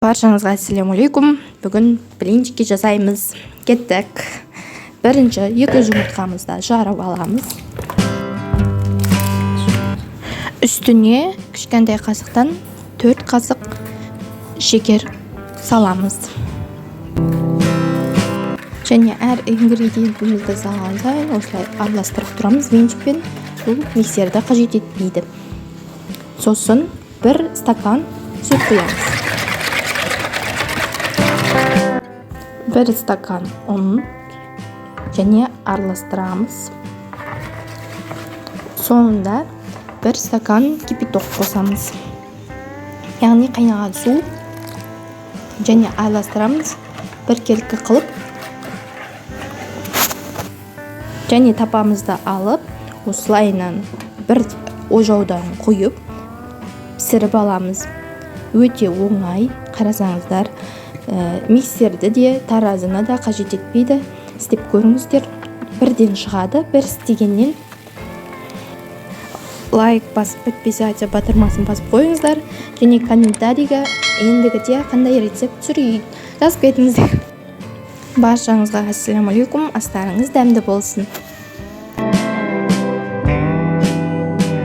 Баршаңызға ассалаумағалейкум! Бүгін блинчики жасаймыз. Кеттік! Бірінші екі жұмыртқамызды жарып аламыз. Үстіне кішкентай қасықтан 4 қасық шекер саламыз. Және әр ингредиентімізді салған сайын осылай араластырып тұрамыз венчикпен. Бұл миксерді қажет етпейді. Сосын 1 стакан сүт құямыз. 1 стакан ұн және араластырамыз. Соңында 1 стакан кипяток қосамыз. Яғни қайнаған су, және араластырамыз біркелкі қылып. Және тапамызды алып, осылайынан бір ожаудан құйып пісіріп аламыз. Өте оңай, қарасаңыздар, миксерді де, таразыны да қажет етпейді. Істеп көріңіздер, бірден шығады. Бір істегеннен лайк басып, подписаться батырмасын басып қойыңыздар және комментарийге ендігіде қандай рецепт түсірейін жазып кетіңіздер. Баршаңызға ассалаумағалейкум, астарыңыз дәмді болсын.